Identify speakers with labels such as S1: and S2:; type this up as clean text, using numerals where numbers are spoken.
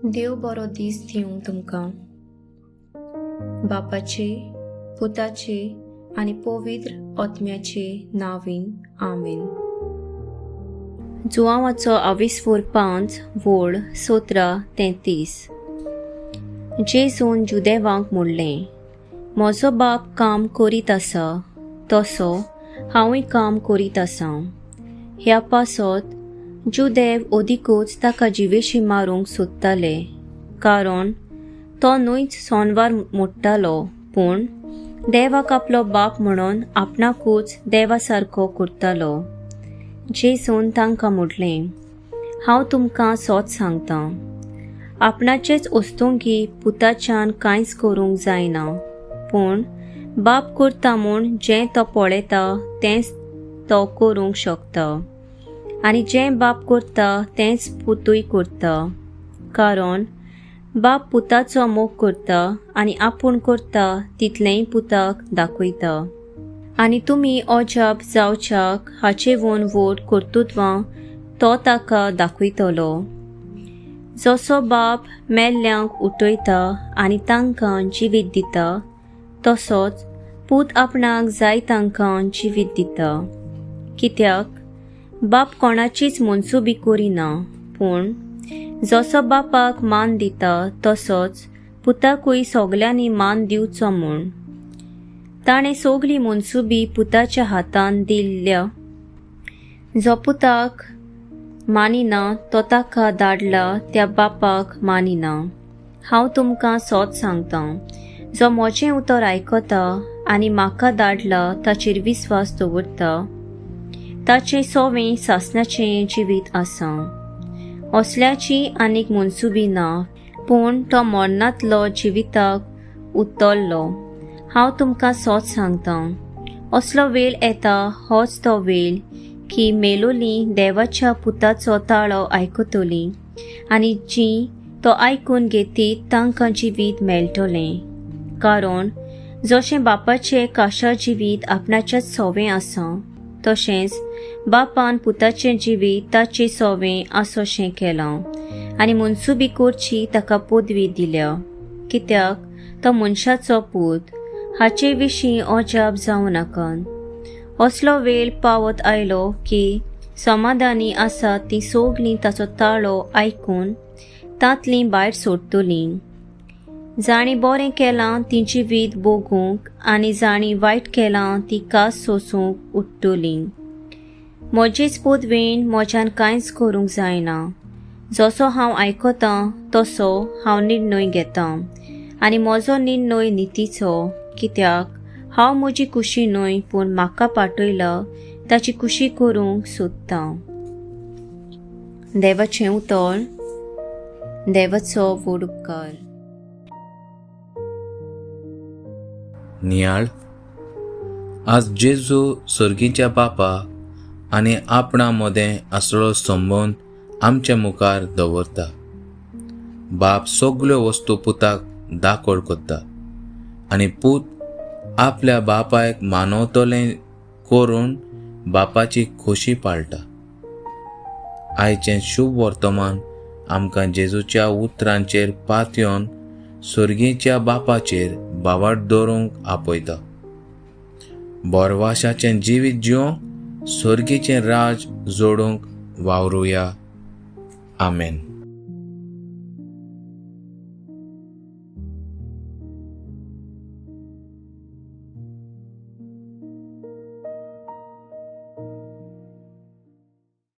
S1: देव बरो दीस दिवं तुमकां. बापाचे, पुताचे आनी पवित्र आत्म्याचे नांवान, आमेन. जुवांवाचो आविस्फोर 5 वोळ 17-33. जेजून जुदेवांक म्हणलें, म्हजो बाप काम करीत आसा तसो हांवूय काम करीत आसा. ह्या पासत जुदेव अदिकूच ताका जिवेशी मारूंक सोदताले, कारण तो न्हयच सोनवार मोडटालो, पूण देवाक आपलो बाप म्हणून आपणाकूच देवा सारको करतालो. जेजून तांकां म्हणलें, हांव तुमकां सोत सांगतां, आपणाचेच वस्तुंकी पुताच्यान कांयच करूंक जायना, पूण बाप करता म्हूण जें तो पळयता तेंच तो करूंक शकता, आनी जें बाप करता तेंच पुतूय करता. कारण बाप पुताचो मोग करता आनी आपूण करता तितलेंय पुताक दाखयता. आनी तुमी अजाप जावच्याक हाचे वोन व्हड कर्तृत्वां तो ताका दाखयतलो. जसो बाप मेल्ल्यांक उठयता आनी तांकां जिवीत दिता, तसोच पूत आपणाक जाय तांकां जिवीत दिता. कित्याक बाप कोणाचीच मनसुबी करिना, पूण जसो बापाक मान दिता तसोच पुताकूय सगल्यांनी मान दिवचो म्हूण. ताणें सगली मनसुबी पुताच्या हातान दिल्ल्या. जो पुताक मानिना तो ताका धाडला त्या बापाक मानिना. हांव तुमकां सोत सांगतां, जो म्हजें उतर आयकता आनी म्हाका धाडला ताचेर विस्वास दवरता ताचें सोवें सासणाचें जिवीत आसा. असल्याची आनीक मनसुबी ना, पूण तो मरणांतलो जिविताक उतरलो. हांव तुमकां सोत सांगतां, असलो वेळ येता, होच तो वेळ, की मेलोली देवाच्या पुताचो ताळो आयकतली आनी जीं तो आयकून घेतीत तांकां जिवीत मेळटलें. कारण जशें बापाचें काशा जिवीत आपणाच्याच सोवें आसा, तशेंच बापान पुताचें जिवीत ताचें सोवें आसोशें केलां आनी मनसुबी करची ताका पदवी दिल्या. कित्याक तो मनशाचो पूत, हाचे विशीं अजाप जावं नाका. असलो वेळ पावत आयलो की समाधानी आसा तीं सगलीं ताचो ताळो आयकून तांतलीं भायर सोडटलीं. जांणी बरें केलां ती जिवीत भोगूंक आनी जांणी वायट केलां ती कास सोसूंक उठ्ठलीं. म्हजेच पदवेन म्हज्यान कांयच करूंक जायना. जसो हांव आयकतां तसो हांव निर्णय घेतां आनी म्हजो निर्णय नितीचो, कित्याक हांव म्हजी कुशी न्हय, पूण म्हाका पाठयला ताची कुशी करूंक सोदतां. देवाचें उतर. देवाचो व्हड उपकार.
S2: नियाळ. आज जेजू सर्गीच्या बापा आनी आपणा मदें आसलो संबंद आमच्या मुखार दवरता. बाप सगल्यो वस्तू पुताक दाखोड करता आनी पूत आपल्या बापायक मानवतलें करून बापाची खोशी पाळटा. आयचें शुभ वर्तमान आमकां जेजूच्या उतरांचेर पातयेवन सर्गीच्या बापाचेर बावाट दवरूंक आपयता. बोरवाशाचें जिवीत जिवंक सर्गीचें राज जोडूंक वावरुया. आमेन.